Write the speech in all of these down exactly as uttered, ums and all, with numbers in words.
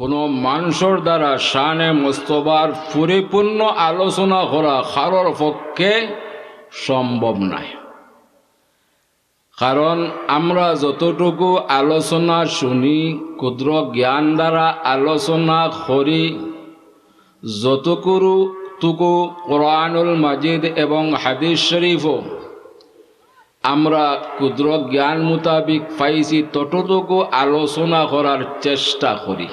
কোনো মানষর দ্বারা শানে মুস্তফার পরিপূর্ণ আলোচনা করা কারোর পক্ষে সম্ভব নায়। কারণ আমরা যতটুকু আলোচনা শুনি, ক্ষুদ্র জ্ঞান দ্বারা আলোচনা করি, যতটুকু কোরআনুল মাজিদ এবং হাদিস শরীফও আমরা ক্ষুদ্র জ্ঞান মোতাবিক পাইছি, ততটুকু আলোচনা করার চেষ্টা করি।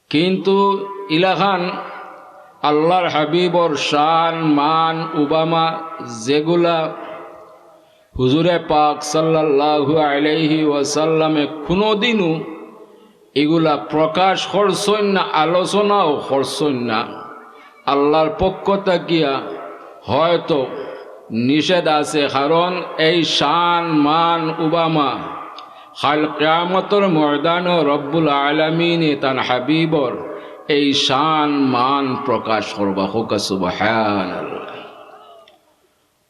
কিন্তু ইলাখান আল্লাহর হাবিবর শান, মান, উবামা যেগুলা হুজুরে পাক সাল্লাল্লাহু আলাইহি ওয়াসাল্লামে কোনোদিনও ইগুলা প্রকাশ করছইন না, আলোচনাও করছইন না। আল্লাহর পক্ষ থাকিয়া হয়তো নিষেধ আছে, কারণ এই শান, মান, উবামা কাল কিয়ামতর ময়দানো রব্বুল আলামিনে তান হাবিবর এই শান, মান প্রকাশ করবা। কউক্কা সুবহানাল্লাহ।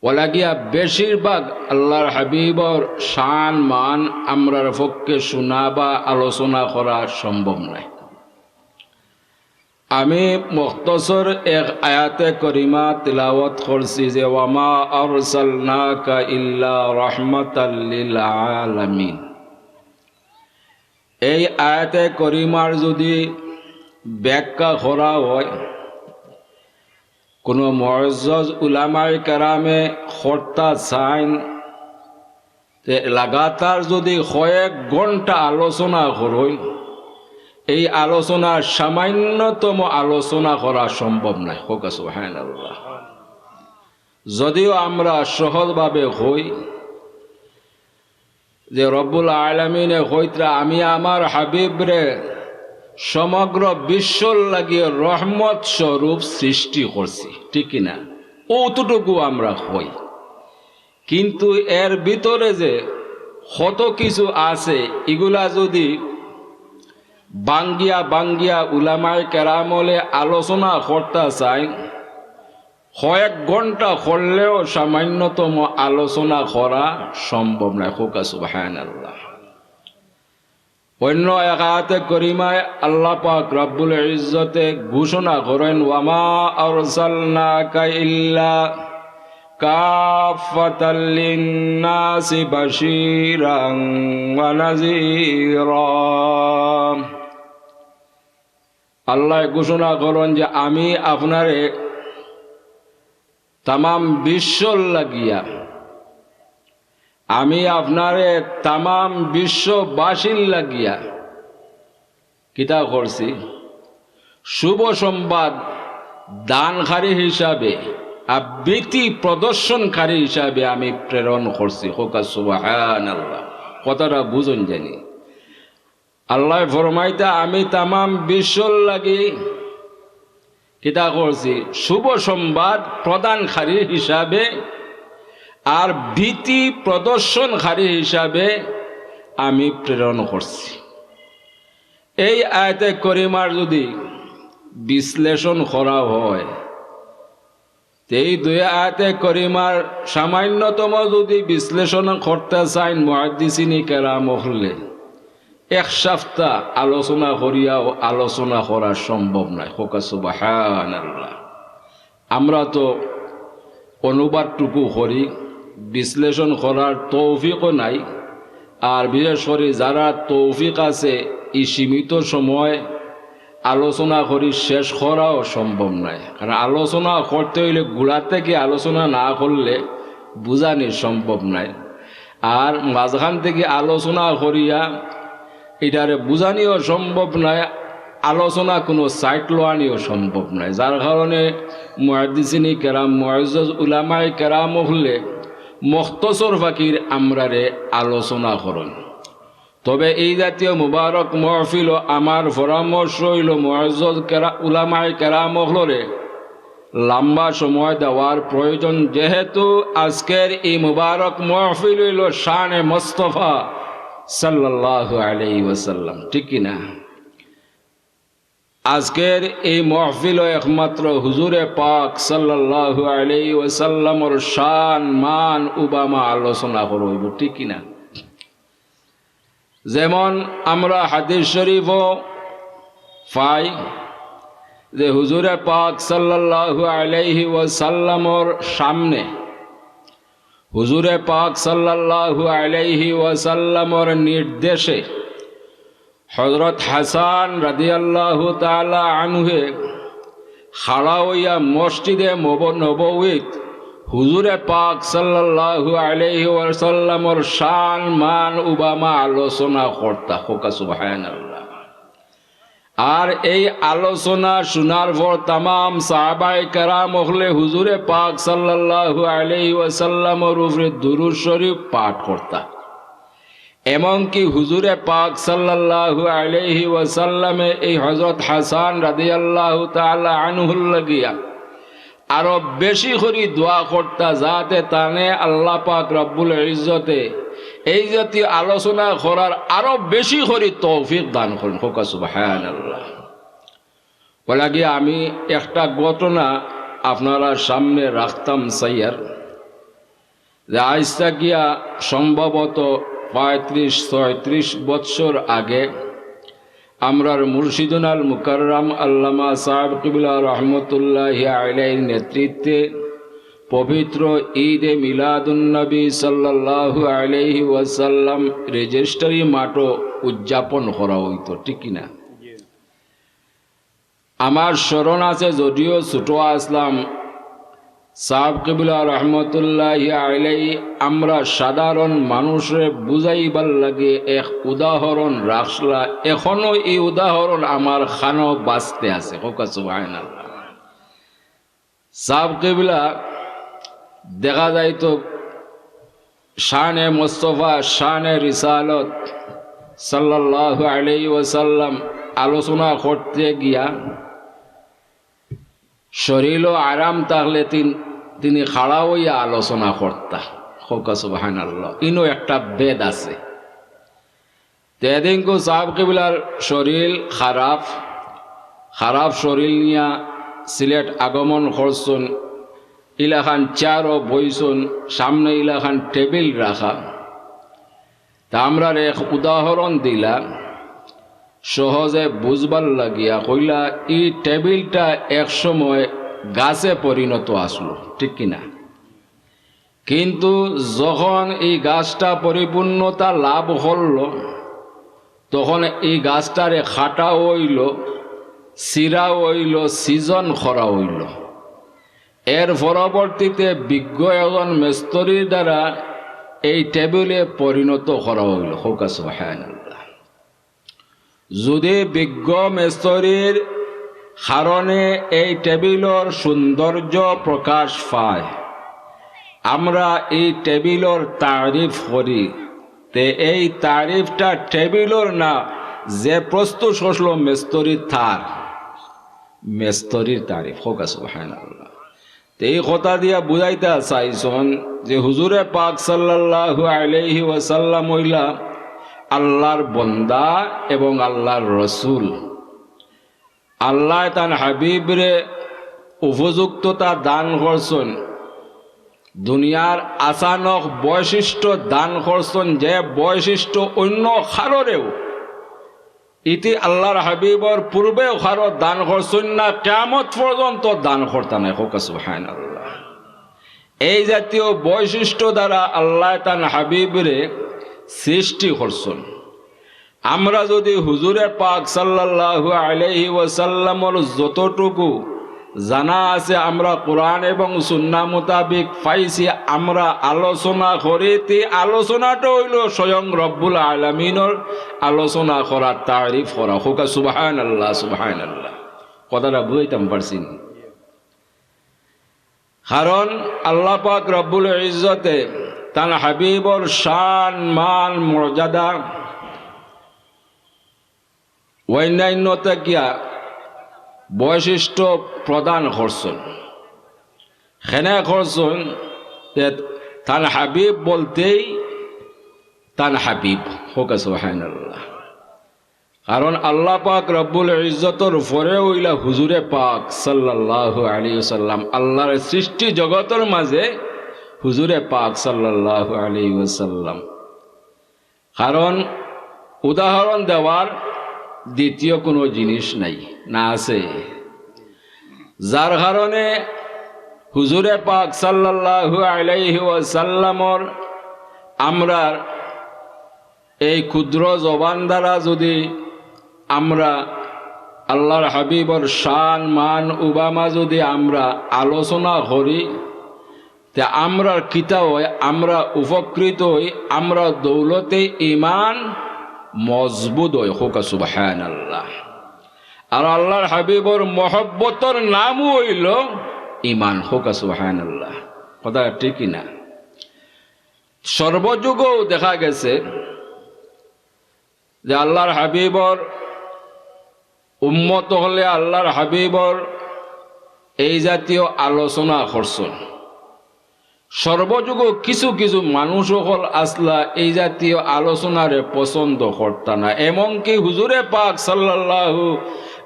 অলাগিয়া বেশিরভাগ আল্লাহর হাবিবর শান, মান আমরার পক্ষে শুনা বা আলোচনা করা সম্ভব নায়। আমি মুখতসর এক আয়াতে করিমা তিলাওয়াত করছি যে, "ওয়ামা আরসালনাকা ইল্লা রাহমাতাল লিল আলামিন।" এই আয়াতে করিমার যদি ব্যাখ্যা করা হয়, কোনো মুআজ্জাজ উলামায়ে কেরামে করতা চাইন, তে লাগাতার যদি কয়েক ঘন্টা আলোচনা করইন, এই আলোচনার সামান্যতম আলোচনা করা সম্ভব নায়। কউক্কা সুবহানাল্লাহ। যদিও আমরা সহজভাবে কই যে রব্বুল আলামিনে কইতরা, "আমি আমার হাবিবরে সমগ্র বিশ্বর লাগি রহমত স্বরূপ সৃষ্টি করছি", ঠিক কি না? অতটুকু আমরা কই। কিন্তু এর ভিতরে যে কত কিছু আছে, ইগুলা যদি বাঙ্গিয়া বাঙ্গিয়া উলামায়ে কেরাম অকলে আলোচনা করতা চাইন, কয়েক ঘন্টা করলেও সামান্যতম আলোচনা করা সম্ভব নায়। কউক্কা সুবহানাল্লাহ। অন্য এক আয়াতে করিমায় আল্লাহ পাক রব্বুল ইজ্জতে ঘোষণা করইন, "ওয়ামা আরসালনাকা ইল্লা কাফফাতাল লিন্নাসি বাশীরান ওয়া নাযীরা।" আল্লায় ঘোষণা করইন যে, "আমি আপনারে তামাম বিশ্বর লাগিয়া, আমি আপনারে তামাম বিশ্ববাসীর লাগিয়া কিতা করছি? শুভ সংবাদ দানকারী হিসাবে, আর ভীতি প্রদর্শনকারী হিসাবে আমি প্রেরণ করছি।" কউক্কা সুবহানাল্লাহ। কথাটা বুঝইন জানি। আল্লায় ফরমাইতা, "আমি তামাম বিশ্বর লাগি কিতা করছি? শুভ সংবাদ প্রদানকারী হিসাবে আর ভীতি প্রদর্শনকারী হিসাবে আমি প্রেরণ করছি।" এই আয়াতে করিমার যদি বিশ্লেষণ করা হয়, তে এই দুই আয়াতে করিমার সামান্যতম যদি বিশ্লেষণ করতা চাইন মুহাদ্দিসিনে কেরাম অকলে, এক সপ্তাহ আলোচনা করিয়াও আলোচনা করা সম্ভব নায়। কউক্কা সুবহানাল্লাহ। আমরা তো অনুবাদটুকু করি, বিশ্লেষণ করার তৌফিকও নাই। আর বিশেষ করি যারার তৌফিক আছে, এই সীমিত সময় আলোচনা করি শেষ করাও সম্ভব নায়, কারণ আলোচনা করতে অইলে গোড়া থাকি আলোচনা না করলে বুঝানি সম্ভব নায়। আর মাঝখান থাকি আলোচনা করিয়া ইটারে বুঝানিও সম্ভব নায়, আলোচনা কোনো সাইড লওয়ানিও সম্ভব নায়, যার কারণে মুহাদ্দিসিনে কেরাম, মুআজ্জাজ উলামায়ে কেরাম অকলে মুখতসর ফাকির আমরারে আলোচনা করইন। তবে এই জাতীয় মুবারক মহফিলো আমার পরামর্শ অইলো মুআজ্জাজ কেরা-, উলামায়ে কেরাম অকলরে লম্বা সময় দেওয়ার প্রয়োজন, যেহেতু আজকের এই মুবারক মহফিল অইলো শানে মুস্তফা সাল্লাল্লাহু আলাইহি ওয়াসাল্লাম, ঠিক কি না? আজকের এই মহফিলো একমাত্র হুজুরে পাক সাল্লাল্লাহু আলাইহি ওয়াসাল্লামর শান, মান, উবামা আলোচনা করা অইবো, ঠিক কি না? যেমন আমরা হাদিস শরীফও পাই যে হুজুরে পাক সাল্লাল্লাহু আলাইহি ওয়াসাল্লামর সামনে, হুজুরে পাক সাল্লাল্লাহু আলাইহি ওয়াসাল্লামর নির্দেশে হযরত হাসান রাদিয়াল্লাহু তাআলা আনহুয়ে খাড়া অইয়া মসজিদে মব-, নববীত হুজুরে পাক সাল্লাল্লাহু আলাইহি ওয়াসাল্লামর শান মান উবামা আলোচনা করতা। কউক্কা সুবহানাল্লাহ। আর এই আলোচনা শুনার পর তামাম সাহাবায়ে কেরাম অকলে হুজুরে পাক সাল্লাল্লাহু আলাইহি ওয়াসাল্লামর উপরে দুরূদ শরীফ পাঠ করতা। এমনকি হুজুরে পাক সাল্লাল্লাহু আলাইহি ওয়াসাল্লামে এই হযরত হাসান রাদিয়াল্লাহু তাআলা আনহুর লাগিয়া আরো বেশি করি দোয়া করতা, যাতে তানে আল্লাহ পাক রব্বুল ইজ্জতে এই জাতীয় আলোচনা করার আরো বেশি করি তৌফিক দান করইন। কউক্কা সুবহানাল্লাহ। অলাগি আমি একটা ঘটনা আপনারার সামনে রাখতাম চাইয়ার, যে আইজ থাকিয়া সম্ভবত পঁয়ত্রিশ ছয়ত্রিশ বৎসর আগে আমরার মুর্শিদুনাল মুকাররম আল্লামা সাহেব কিবলা রহমতুল্লাহি আলাইহির নেতৃত্বে পবিত্র ঈদে মিলাদুন্নবী সাল্লাল্লাহু আলাইহি ওয়াসাল্লাম রেজিস্ট্রারি মাঠো উদযাপন করা অইতো, ঠিক কি না? আমার স্মরণ আছে, যদিও ছোট আছলাম, সাহেব কিবলা রহমতুল্লাহি আলাইহি আমরা সাধারণ মানুষরে বুঝাইবার লাগি এক উদাহরণ রাখছলা। এখনো ই উদাহরণ আমার কানো বাজতে আছে। কউক্কা সুবহানাল্লাহ। সাহেব কিবলা দেখা যাইতো শানে মুস্তফা, শানে রিসালত সাল্লাল্লাহু আলাইহি ওয়াসাল্লাম আলোচনা করতে গিয়া শরীরও আরাম থাকলে তিন-, তিনি খাড়া অইয়া আলোচনা করতা। কউক্কা সুবহানাল্লাহ। ইনো একটা ভেদ আছে। তে এদিনকু সাহেব কিবলার শরীর খারাপ, খারাপ শরীর নিয়া সিলেট আগমন করছইন, ইলাখান চেয়ারও বইছইন, সামনে ইলাখান টেবিল রাখা। তা আমরার এক উদাহরণ দিলা সহজে বুঝবার লাগিয়া, কইলা, "ই টেবিলটা এক সময় গাছে পরিণত আছলো, ঠিক কি না? কিন্তু যখন ই গাছটা পরিপূর্ণতা লাভ করলো, তখন ই গাছটারে কাটা অইলো, ছিড়া অইলো, সিজন করা অইলো। এর পরবর্তীতে বিজ্ঞ একজন মেস্তরির দ্বারা এই টেবিলে পরিণত করা অইলো।" কউক্কা সুবহানাল্লাহ। যুদি বিজ্ঞ মেস্তরির কারণে এই টেবিলর সৌন্দর্য প্রকাশ পায়, আমরা এই টেবিলর তারিফ করি, তে এই তারিফটা টেবিলর না, যে প্রস্তুত করছলো মেস্তরি তার, মেস্তরির তারিফ। কউক্কা সুবহানাল্লাহ। তে ই কথা দিয়া বুঝাইতা চাইছইন যে হুজুরে পাক সাল্লাল্লাহু আলাইহি ওয়াসাল্লাম অইলা আল্লাহর বন্দা এবং আল্লাহর রসুল। আল্লায় তান হাবিবরে উপযুক্ততা দান করছইন, দুনিয়ার আচানক বৈশিষ্ট্য দান করছইন, যে বৈশিষ্ট্য অইন্য কারোরেও ইতি আল্লাহর হাবিবর পূর্বেও কারো দান করছইন না, কিয়ামত পর্যন্ত দান করতা নায়। কউক্কা সুবহানাল্লাহ। এই জাতীয় বৈশিষ্ট্য দ্বারা আল্লায় তান হাবিবরে সৃষ্টি করছইন। আমরা যুদি হুজুরে পাক সাল্লাল্লাহু আলাইহি ওয়াসাল্লামর যতটুকু জানা আছে, আমরা কোরআন এবং সুন্নাহ মোতাবিক পাইছি, আমরা আলোচনা করি, তে আলোচনাটা অইলো স্বয়ং রব্বুল আলামিনর আলোচনা করা, তারিফ করা। কউক্কা সুবহানাল্লাহ, সুবহানাল্লাহ। কথাটা বুঝাইতাম পারছি নি? কারণ আল্লাহ পাক রব্বুল ইজ্জতে তান হাবিবর শান, মান, মর্যাদা অইন্যান্য থাকিয়া বৈশিষ্ট্য প্রদান করছইন। কেনে করছইন? যে তান হাবিব বলতেই তান হাবিব। কউক্কা সুবহানাল্লাহ। কারণ আল্লাহ পাক রব্বুল ইজ্জতর উপরে অইলা হুজুরে পাক সাল্লাল্লাহু আলাইহি ওয়াসাল্লাম, আল্লাহর সৃষ্টি জগতর মাঝে হুজুরে পাক সাল্লাল্লাহু আলাইহি ওয়াসাল্লাম। কারণ উদাহরণ দেওয়ার দ্বিতীয় কোনো জিনিস নাই, না আছে? যার কারণে হুজুরে পাক সাল্লাল্লাহু আলাইহি ওয়াসাল্লামর আমরার এই ক্ষুদ্র জবান দ্বারা যদি আমরা আল্লাহর হাবিবর শান, মান, উবামা যদি আমরা আলোচনা করি, তে আমরার কিতা অয়? আমরা উপকৃত অই, আমরা দৌলতে ইমান মজবুত অয়। কউক্কা সুবহানাল্লাহ। আর আল্লাহর হাবিবর মহব্বতর নামও অইলো ইমান। কউক্কা সুবহানাল্লাহ। কথা ঠিক কি না? সর্বযুগেও দেখা গেছে যে আল্লাহর হাবিবর উম্মত অকলে আল্লাহর হাবিবর এই জাতীয় আলোচনা করছইন। সর্বযুগেও কিছু কিছু মানুষ অকল আছলা এই জাতীয় আলোচনারে পছন্দ করতা না। এমনকি হুজুরে পাক সাল্লাল্লাহু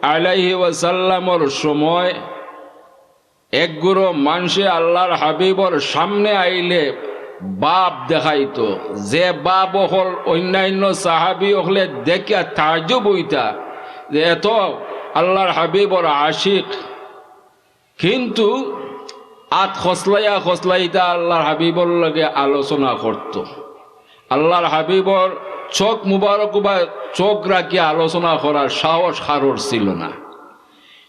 আলাইহি ওয়াসাল্লামর সময় এক গুরু মানষে আল্লাহর হাবিবর সামনে আইলে ভাব দেখাইতো, যে ভাব অকল অইন্যাইন্য সাহাবী অকলে দেখিয়া তাজ্জুব অইতা যে এত আল্লাহর হাবিবর আশিক, কিন্তু আত খসলাইয়া খসলাইতা আল্লাহর হাবিবর লগে আলোচনা করতো। আল্লাহর হাবিবর চোখ মুবারক বা চোখ রাখিয়া আলোচনা করার সাহস কারোর ছিল না।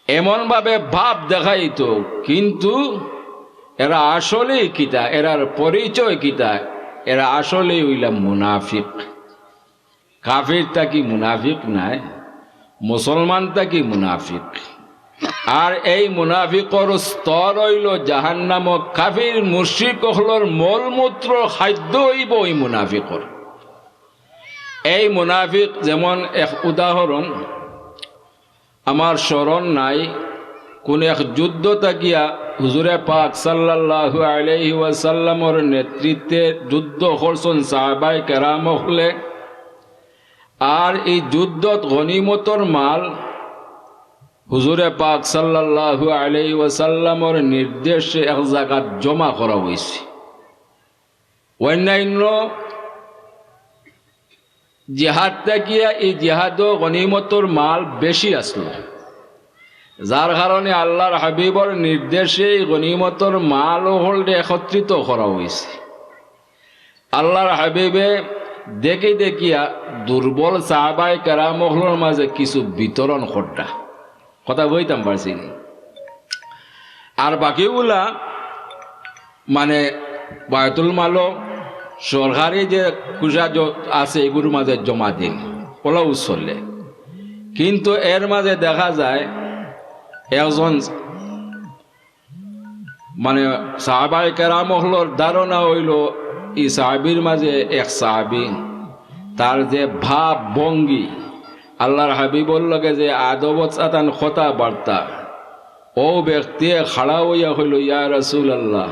এমনভাবে ভাব দেখাইতো, কিন্তু এরা আসলেই কিতা, এরার পরিচয় কিতা? এরা আসলেই অইলা মুনাফিক। কাফির থাকি মুনাফিক নায়, মুসলমান থাকি মুনাফিক। আর এই মুনাফিকর স্তর অইলো জাহান্নামো। কাফির মুশরিক অকলর মলমূত্র খাদ্য অইবো অউ মুনাফিকর। এই মুনাফিক যেমন এক উদাহরণ, আমার স্মরণ নাই, কুন এক যুদ্ধ থাকিয়া হুজুরে পাক সাল্লাল্লাহু আলাইহি ওয়াসাল্লামর নেতৃত্বে যুদ্ধ করছইন সাহাবায়ে কেরাম অকলে। আর এই যুদ্ধত গনিমতর মাল হুজুরে পাক সাল্লাল্লাহু আলাইহি ওয়াসাল্লামর নির্দেশে এক জাগাত জমা করা অইছে। অইন্যাইন্য জিহাদ থাকিয়া এই জিহাদো গনিমতর মাল বেশি আছলো, যার কারণে আল্লাহর হাবিবর নির্দেশে এই গনিমতর মাল অকলরে একত্রিত করা অইছে। আল্লাহর হাবিবে দেখি দেখিয়া দুর্বল সাহাবায়ে কেরাম অকলর মাঝে কিছু বিতরণ কররা। কথা বুঝাইতাম পারছি নি? আর বাকিগুলা মানে বায়তুল মালো সরকারি যে কুশা জ-, আছে এগুলোর মাঝে জমা দিন, ওলাও চলে। কিন্তু এর মাঝে দেখা যায় একজন মানে সাহাবায়ে কেরাম অকলর ধারণা অইলো ই সাহাবীর মাঝে এক সাহাবী, তার যে ভাব ভঙ্গি, আল্লাহর হাবিবর লগে যে আদবত সাতান কথাবার্তা, অউ ব্যক্তিয়ে খাড়া অইয়া কইলো, "ইয়া রাসূলুল্লাহ,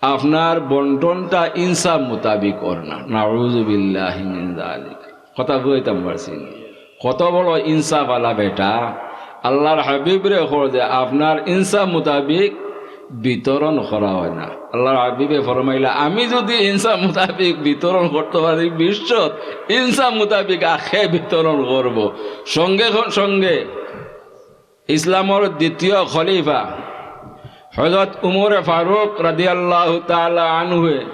আপনার বন্টনটা ইনসাফ মোতাবিক অর না।" নাউযুবিল্লাহি মিন যালিক। কথা বুঝাইতাম পারছি নি? কত বড় ইনসাফ আলা বেটা। আল্লাহর হাবিবরে কর যে আপনার ইনসাফ মোতাবিক বিতরণ করা অয় না। আল্লাহর হাবিবে ফরমাইলা, "আমি যদি ইনসাফ মোতাবিক বিতরণ করতে পারি বিশ্বত, ইনসাফ মোতাবিক আর কে বিতরণ করবো?" সঙ্গে খ-, সঙ্গে ইসলামর দ্বিতীয় খলিফা হযরত উমরে ফারুক রাদিয়াল্লাহু তাআলা আনহুয়ে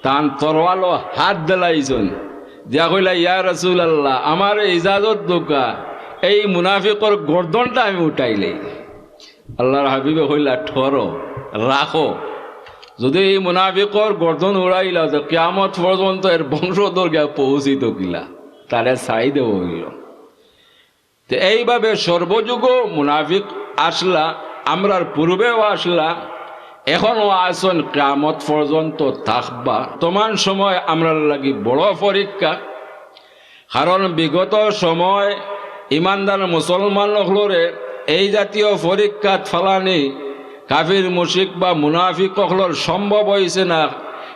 তান তরোয়ালো হাত দিলাইছইন, দিয়া কইলা, "ইয়া রাসূলুল্লাহ, আমারে ইজাজত দেউক্কা, এই মুনাফিকর গর্দনটা আমি উঠাইলাই।" আল্লাহর হাবিবে কইলা, "ঠরো, রাখো, যদি এই মুনাফিকর গর্দন উড়াইলাও, তো কিয়ামত পর্যন্ত এর বংশধর গিয়া পৌঁছিতো কিলা, তারে ছাড়ি দেওয়া অইলো।" তে এইভাবে সর্বযুগো মুনাফিক আছলা, আমরার পূর্বেও আছলা, এখনো আছইন, কিয়ামত পর্যন্ত থাকবা। বর্তমান সময় আমরার লাগি বড় পরীক্ষা, কারণ বিগত সময় ইমানদার মুসলমান অকলরে এই জাতীয় পরীক্ষাত ফালানি কাফির, মুশরিক বা মুনাফিক অকলর সম্ভব অইছে না।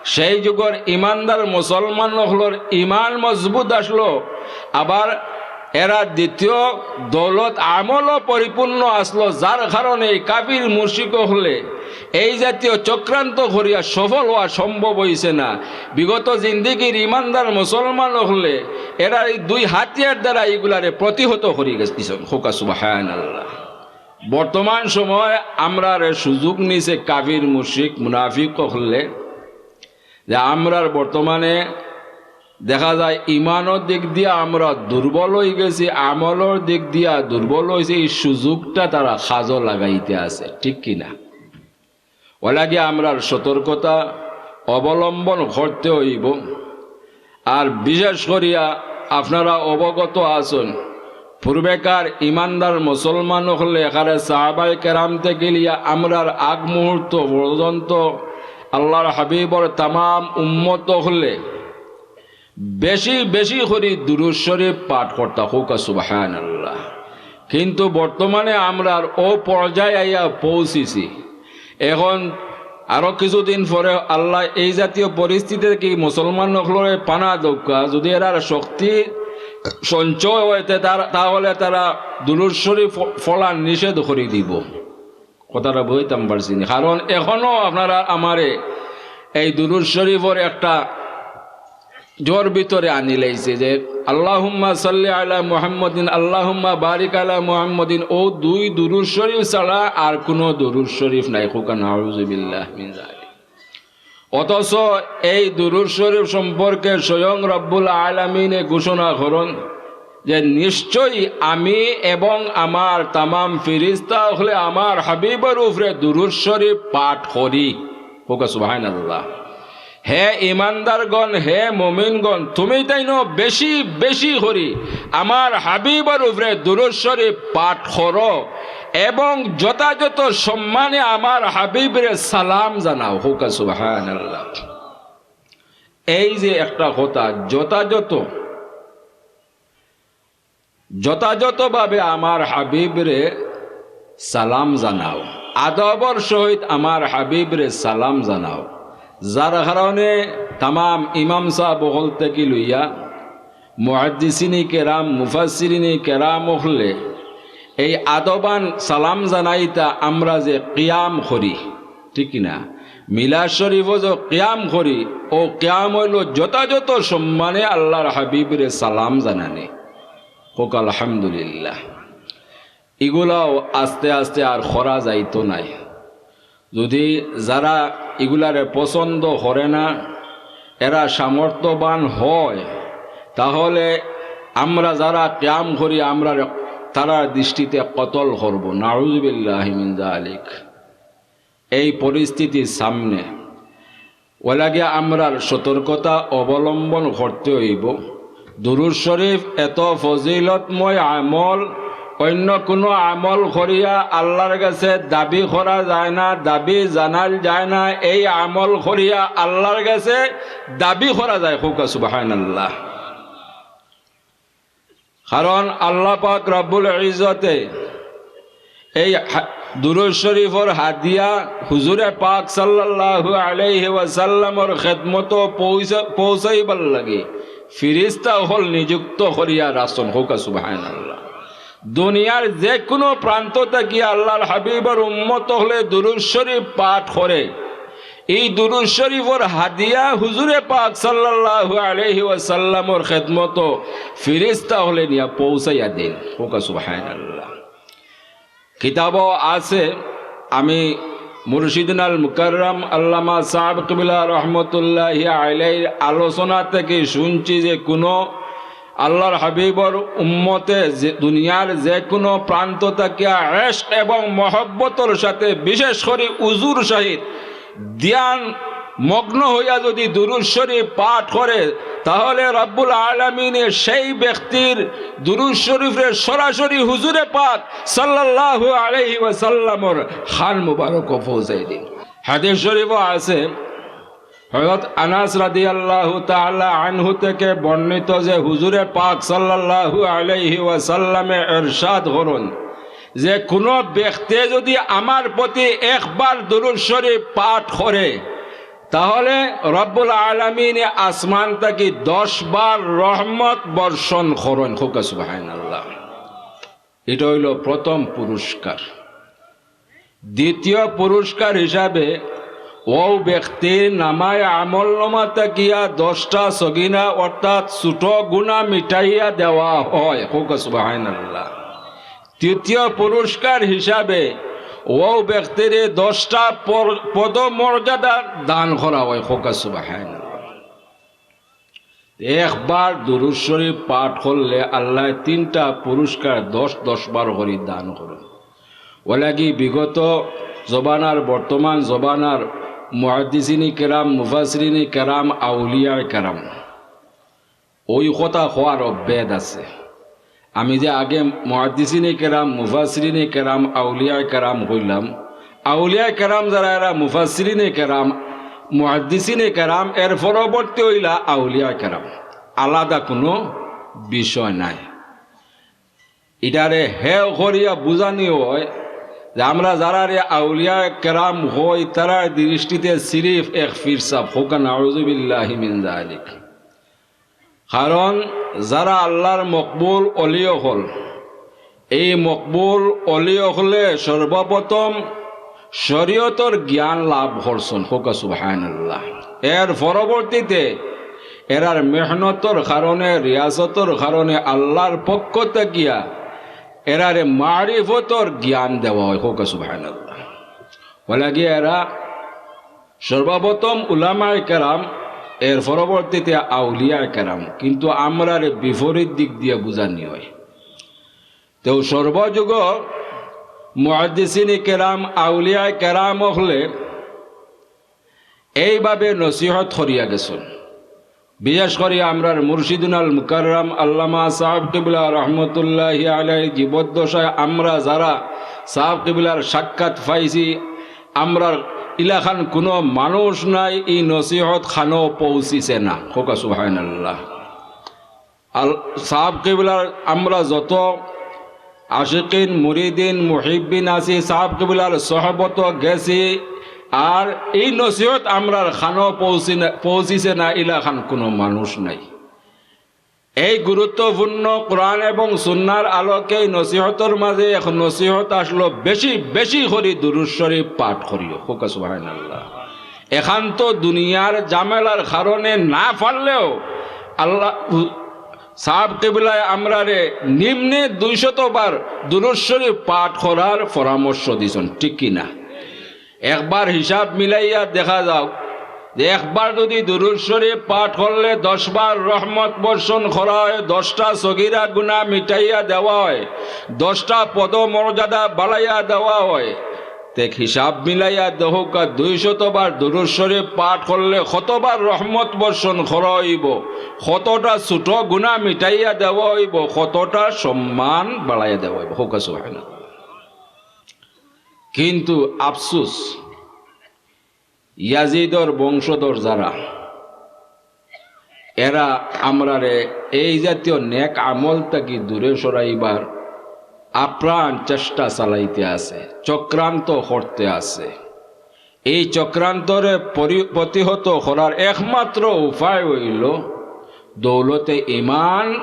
সেই যুগর ইমানদার মুসলমান অকলর ইমান মজবুত আছলো, আবার এরা দ্বিতীয় দৌলত আমলও পরিপূর্ণ আছলো, যার কারণে এই কাফির মুশরিক অকলে এই জাতীয় চক্রান্ত করিয়া সফল হওয়া সম্ভব হইছে না। বিগত জিন্দেগির ইমানদার মুসলমান অকলে এরা এই দুই হাতিয়ার দ্বারা এইগুলারে প্রতিহত করি গেছইন। কউক্কা সুবহানাল্লাহ। বর্তমান সময় আমরারে সুযোগ নিছে কাফির, মুশরিক, মুনাফিক অকলে, যে আমরার বর্তমানে দেখা যায় ইমানর দিক দিয়া আমরা দুর্বল হই গেছি, আমলর দিক দিয়া দুর্বল হইছি, এই সুযোগটা তারা কাজো লাগাইতে আছে, ঠিক কি না? অলাগি আমরার সতর্কতা অবলম্বন করতে হইব। আর বিশেষ করিয়া আপনারা অবগত আছইন, পূর্বেকার ইমানদার মুসলমান অকলে একেবারে সাহাবায়ে কেরাম থাকি লইয়া আমরার আগ মুহূর্ত পর্যন্ত আল্লাহর হাবিবর তামাম উম্মত অকলে বেশি বেশি করি দুরূদ শরীফ পাঠ করতা। কউক্কা সুবহানাল্লাহ। কিন্তু বর্তমানে আমরার অউ পর্যায়ে আইয়া পৌঁছিছি। এখন আরো কিছুদিন পরে আল্লায় এই জাতীয় পরিস্থিতি থাকি মুসলমান অকলরে পানা দেউক্কা, যদি এরার শক্তি সঞ্চয় হয়, তে তার-, তাহলে তারা দুরূদ শরীফ পড়া নিষেধ করি দিব। কথাটা বুঝাইতাম পারছি নি? কারণ এখনো আপনারা আমারে এই দুরূদ শরীফর একটা জোর ভিতরে আনিলাইছে যে আল্লাহুম্মা সাল্লি আলা মুহাম্মাদিন, আল্লাহুম্মা বারিক আলা মুহাম্মাদিন, অউ দুই দুরূদ শরীফ ছাড়া আর কুনু দুরূদ শরীফ নাই। কউক্কা নাউযুবিল্লাহ মিন যালিক। অথচ এই দুরূদ শরীফ সম্পর্কে স্বয়ং রব্বুল আলামিনে ঘোষণা করইন যে নিশ্চয়ই আমি এবং আমার তামাম ফিরিস্তা অকলে আমার হাবিবর উপরে দুরূদ শরীফ পাঠ করি। কউক্কা সুবহানাল্লাহ। হে ইমানদারগণ, হে মুমিনগণ, তুমি তাইনও বেশি বেশি করি আমার হাবিবর উপরে দুরূদ শরীফ পাঠ করো এবং যথাযথ সম্মানে আমার হাবিবরে সালাম জানাও। কউক্কা সুবহানাল্লাহ। এই যে একটা কথা, যথাযথ, যথাযথভাবে আমার হাবিবরে সালাম জানাও, আদবর সহিত আমার হাবিবরে সালাম জানাও, যার কারণে তামাম ইমাম সাব অকল থাকি লইয়া মুহাদ্দিসিনে কেরাম, মুফাসসিরিনে কেরাম অকলে এই আদবান সালাম জানাইতা আমরা যে কিয়াম করি, ঠিক কি না? মিলাদ শরীফো যে কিয়াম করি, অউ কিয়াম অইলো যথাযথ সম্মানে আল্লাহর হাবিবরে সালাম জানানি। কউক্কা আলহামদুলিল্লাহ। ইগুলাও আস্তে আস্তে আর করা যাইতো নায়। যদি যারা ইগুলারে পছন্দ করে না, এরা সামর্থ্যবান হয়, তাহলে আমরা যারা কিয়াম করি, আমরা তারার দৃষ্টিতে কতল করব। নাউযুবিল্লাহি মিন যালিক। এই পরিস্থিতির সামনে অলাগি আমরার সতর্কতা অবলম্বন করতে হইব। দুরূদ শরীফ এত ফজিলতময় আমল, অন্য কোনো আমল করিয়া আল্লাহর কাছে দাবি করা যায় না, দাবি জানাল যায় না। এই আমল করিয়া আল্লাহর কাছে দাবি করা যায়। কউক্কা সুবহানাল্লাহ। কারণ আল্লাহ পাক রব্বুল ইজ্জতে এই হা-, দুরূদ শরীফর হাদিয়া হুজুরে পাক সাল্লাল্লাহু আলাইহি ওয়াসাল্লামর খেদমতো পৌঁছা-, পৌঁছাইবার লাগি ফিরিস্তা অকল নিযুক্ত করিয়া রাখছইন। কউক্কা সুবহানাল্লাহ। দুনিয়ার যে কোনো প্রান্ত থাকি আল্লাহর হাবিবর উম্মত অকলে দুরূদ শরীফ পাঠ করে, এই দুরূদ শরীফর হাদিয়া হুজুরে পাক সাল্লাল্লাহু আলাইহি ওয়াসাল্লামর খেদমতো ফিরিস্তা অকলে নিয়া পৌঁছাইয়া দেইন। কউক্কা সুবহানাল্লাহ। কিতাবো আছে, আমি মুর্শিদুনাল মুকাররম আল্লামা সাহেব কিবলা রহমতুল্লাহি আলাইহির আলোচনা থাকি শুনছি যে কোনো আল্লাহর হাবিবর উম্মতে যে দুনিয়ার যে কোনো প্রান্ত থাকিয়া ইশক এবং মহব্বতর সাথে, বিশেষ করি উজুর সহিত ধ্যান মগ্ন হইয়া যদি দুরূদ শরীফ পাঠ করে, তাহলে রব্বুল আলামিনে সেই ব্যক্তির দুরূদ শরীফরে সরাসরি হুজুরে পাক সাল্লাল্লাহু আলাইহি ওয়াসাল্লামর কান মুবারকো পৌঁছাই দেইন। হাদিস শরীফো আছে, হযরত আনাস রাদিয়াল্লাহু তাআলা আনহু থেকে বর্ণিত যে হুজুরে পাক সাল্লাল্লাহু আলাইহি ওয়াসাল্লামে ইরশাদ করইন যে কোনো ব্যক্তি যদি আমার প্রতি একবার দুরূদ শরীফ পাঠ করে, তাহলে রব্বুল আলামিনে আসমান থাকি দশ বার রহমত বর্ষণ করইন। কউক্কা সুবহানাল্লাহ। এটা হইল প্রথম পুরস্কার। দ্বিতীয় পুরস্কার হিসাবে অউ ব্যক্তির নামায়ে আমলনামা থাকিয়া দশটা সগিরা অর্থাৎ ছোট গুনা মিটাইয়া দেওয়া হয়। কউক্কা সুবহানাল্লাহ। তৃতীয় পুরস্কার হিসাবে অউ ব্যক্তিরে দশটা পর-, পদমর্যাদা দান করা হয়। কউক্কা সুবহানাল্লাহ। একবার দুরূদ শরীফ পাঠ করলে আল্লায় তিনটা পুরস্কার দশ দশ বার করি দান করইন। অউলাগি বিগত জমানার, বর্তমান জমানার মুহাদ্দিসিনে কেরাম, মুফাসসিরিনে কেরাম, আউলিয়ায়ে কেরাম, অউ কথা কওয়ার অভ্যাস আছে। আমি যে আগে মুহাদ্দিসিনে কেরাম, মুফাসসিরিনে কেরাম, আউলিয়ায়ে কেরাম কইলাম, আউলিয়ায়ে কেরাম যারা এরা মুফাসসিরিনে কেরাম, মুহাদ্দিসিনে কেরাম, এর পরবর্তী অইলা আউলিয়ায়ে কেরাম, আলাদা কুনু বিষয় নাই। ইটারে হে করিয়া বুঝানি হয় যে আমরা যারারে আউলিয়ায়ে কেরাম কই, তারার দৃষ্টিতে সিরিফ এক পীর সাব। কউক্কা নাউযুবিল্লাহি মিন যালিক। কারণ যারা আল্লার মকবুল অলি অকল, এই মকবুল অলি অকলে সর্বপ্রথম শরীয়তর জ্ঞান লাভ করছইন। কউক্কা সুবহানাল্লাহ। এর পরবর্তীতে এরার মেহনতর কারণে, রিয়াজতর কারণে আল্লার পক্ষ থাকিয়া এরারে মারিফতর জ্ঞান দেওয়া হয়। কউক্কা সুবহানাল্লাহ। অউলাগি এরা সর্বপ্রথম উলামায়ে কেরাম, এর পরবর্তীতে আউলিয়ায়ে কেরাম, কিন্তু আমরারে বিপরীত দিক দিয়া বুঝানি হয়। তেউ সর্বযুগ মুহাদ্দিসিনে কেরাম, আউলিয়ায়ে কেরাম অকলে এইভাবে নসিহত করিয়া গেছইন। বিশেষ করি আমরার মুর্শিদুনাল মুকাররম আল্লামা সাহেব কিবলা রহমতুল্লাহি আলাইহি জীবদ্দশায় আমরা যারা সাহেব কিবলার সাক্ষাৎ পাইছি, আমরার ইলাখান কুনু মানুষ নাই ই নসিহত খানো পৌঁছিছে না। কউক্কা সুবহানাল্লাহ। আল-, সাহেব কিবলার আমরা যত আশিকিন, মুরিদিন, মুহিব্বিন আছি, সাহেব কিবলার সহবত গেছি, আর এই নসিহত আমরার খানো পৌঁছি না-, পৌঁছিছে না, ইলাখান কুনু মানুষ নাই। এই গুরুত্বপূর্ণ কোরআন এবং সুন্নার আলোকে এই নসিহতর মাঝে এক নসিহত আসলো, বেশি বেশি করি দুরূদ শরীফ পাঠ করিও। কউক্কা সুবহানাল্লাহ। এখান তো দুনিয়ার ঝামেলার কারণে না পারলেও আল্লাহ সাহেব কিবলায় আমরারে নিম্নে দুইশত বার দুরূদ শরীফ পাঠ করার পরামর্শ দিছইন, ঠিক কি না? একবার হিসাব মিলাইয়া দেখা যাউক যে একবার যুদি দুরূদ শরীফ পাঠ করলে দশ বার রহমত বর্ষণ করা হয়, দশটা সগিরা গুনা মিটাইয়া দেওয়া হয়, দশটা পদমর্যাদা বাড়াইয়া দেওয়া হয়, তে হিসাব মিলাইয়া দেখউক্কা, দুইশত বার দুরূদ শরীফ পাঠ করলে কতবার রহমত বর্ষণ করা অইবো, কতটা ছোট গুনা মিটাইয়া দেওয়া অইবো, কতটা সম্মান বাড়াইয়া দেওয়া অইবো। কউক্কা সুবহানাল্লাহ। কিন্তু আফসোস, ইয়াজিদর বংশধর যারা, এরা আমরারে এই জাতীয় নেক আমল থাকি দূরে সরাইবার আপ্রাণ চেষ্টা চালাইতে আছে, চক্রান্ত করতে আছে। এই চক্রান্তরে পরি-, প্রতিহত করার একমাত্র উপায় অইলো দৌলতে ইমান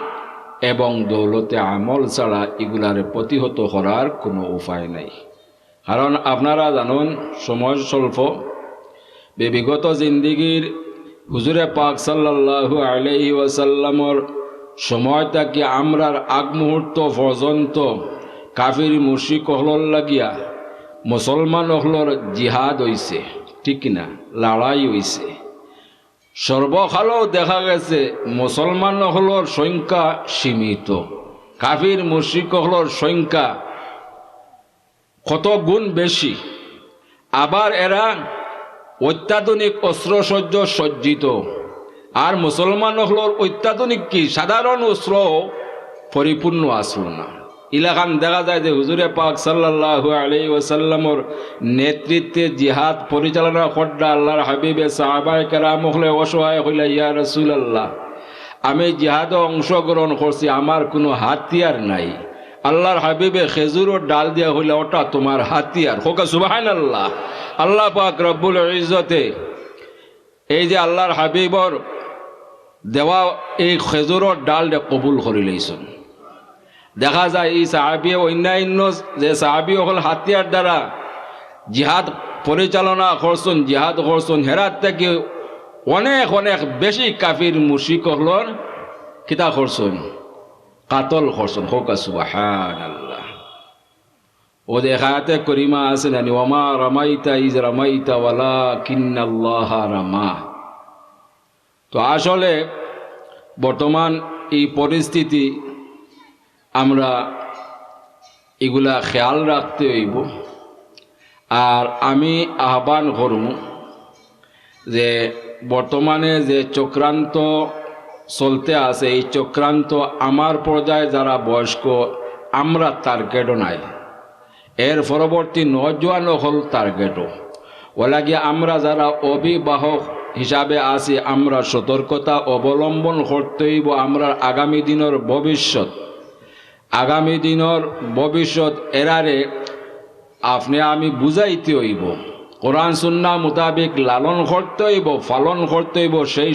এবং দৌলতে আমল ছাড়া ইগুলারে প্রতিহত করার কুনু উপায় নাই। কারণ আপনারা জানইন, সময় স্বল্প। বি-, বিগত জিন্দেগির হুজুরে পাক সাল্লাল্লাহু আলাইহি ওয়াসাল্লামর সময় থাকি আমরার আগ মুহূর্ত পর্যন্ত কাফির মুশরিক অকলর লাগিয়া মুসলমান অকলর জিহাদ অইছে, ঠিক কি না? লড়াই অইছে। সর্বকালও দেখা গেছে মুসলমান অকলর সংখ্যা সীমিত, কাফির মুশরিক অকলর সংখ্যা কত গুণ বেশি। আবার এরা অত্যাধুনিক অস্ত্রশস্ত্র সজ্জিত। আর মুসলমান অকলর অত্যাধুনিক কি, সাধারণ অস্ত্র পরিপূর্ণ আছলো না। ইলাখান দেখা যায় যে হুজুরে পাক সাল্লাল্লাহু আলাইহি ওয়াসাল্লামর নেতৃত্বে জিহাদ পরিচালনা কররা আল্লাহর হাবিবে সাহাবায়ে কেরাম অকলে অসহায় অইলা, "ইয়া রাসূলুল্লাহ, আমি জিহাদো অংশগ্রহণ করছি, আমার কুনু হাতিয়ার নাই।" আল্লাহর হাবিবে খেজুরর ডাল দিয়া কইলা, "ওটা তোমার হাতিয়ার।" কউক্কা সুবহানাল্লাহ। আল্লাহ পাক রব্বুল ইজ্জতে এই যে আল্লাহর হাবিবর দেওয়া এই খেজুরর ডালরে কবুল করি লইছইন। দেখা যায় এই সাহাবী অন্যান্য যে সাহাবী অকল হাতিয়ার দ্বারা জিহাদ পরিচালনা করছইন, জিহাদ করছইন, হেরার থাকি অনেক অনেক বেশি কাফির মুশরিক অকলর কিতা করছইন? কাতল করছইন। কউক্কা সুবহানাল্লাহ। ও যে আয়াতে করিমা আছে নানি, "ওয়ামা রামাইতা ইজ রামাইতা ওয়ালাকিন্নাল্লাহা রামা।" তো আসলে বর্তমান এই পরিস্থিতি আমরা ইগুলা খেয়াল রাখতে অইবো। আর আমি আহ্বান করমু যে বর্তমানে যে চক্রান্ত চলতে আছে, এই চক্রান্ত আমার পর্যায়ে যারা বয়স্ক, আমরা টার্গেটও নাই, এর পরবর্তী নওজোয়ান অকল টার্গেটও। অলাগি আমরা যারা অভিভাবক হিসাবে আছি, আমরা সতর্কতা অবলম্বন করতে অইবো। আমরার আগামী দিনর ভবিষ্যৎ, আগামী দিনর ভবিষ্যৎ এরারে আপনে আমি বুঝাইতে অইবো, কোরআন সুন্নাহ মোতাবেক লালন করতে অইবো, পালন করতে অইবো, সেই,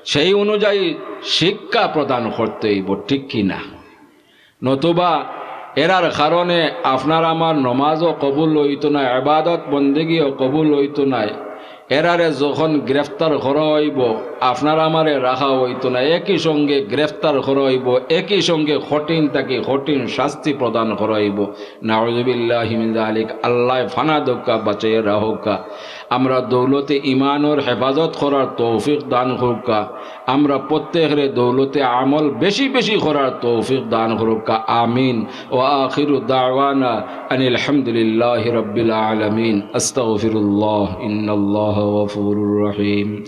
সেই অনুযায়ী শিক্ষা প্রদান করতে অইবো, ঠিক কি না? নতুবা এরার কারণে আপনার আমার নমাজও কবুল অইতো নায়, ইবাদত বন্দেগীও কবুল অইতো নায়। এরারে যখন গ্রেফতার করা অইবো, আপনার আমারে রাখা অইতো নায়, একই সঙ্গে গ্রেফতার করা অইবো, একই সঙ্গে কঠিন থাকি কঠিন শাস্তি প্রদান করা অইবো। নাউজুবিল্লাহি মিন যালিক। আল্লায় ফানা দেউক্কা, বাঁচাইয়া রাখউক্কা। আমরা দৌলতে ইমানর হেফাজত করার তৌফিক দান করউক্কা। আমরা প্রত্যেকরে দৌলতে আমল বেশি বেশি করার তৌফিক দান করউক্কা। আমিন। ওয়া আখিরু দাওয়ানা আনিল হামদুলিল্লাহি রাব্বিল আলামিন। আস্তাগফিরুল্লাহ, ইন্নাল্লাহা গফুরুর রহিম।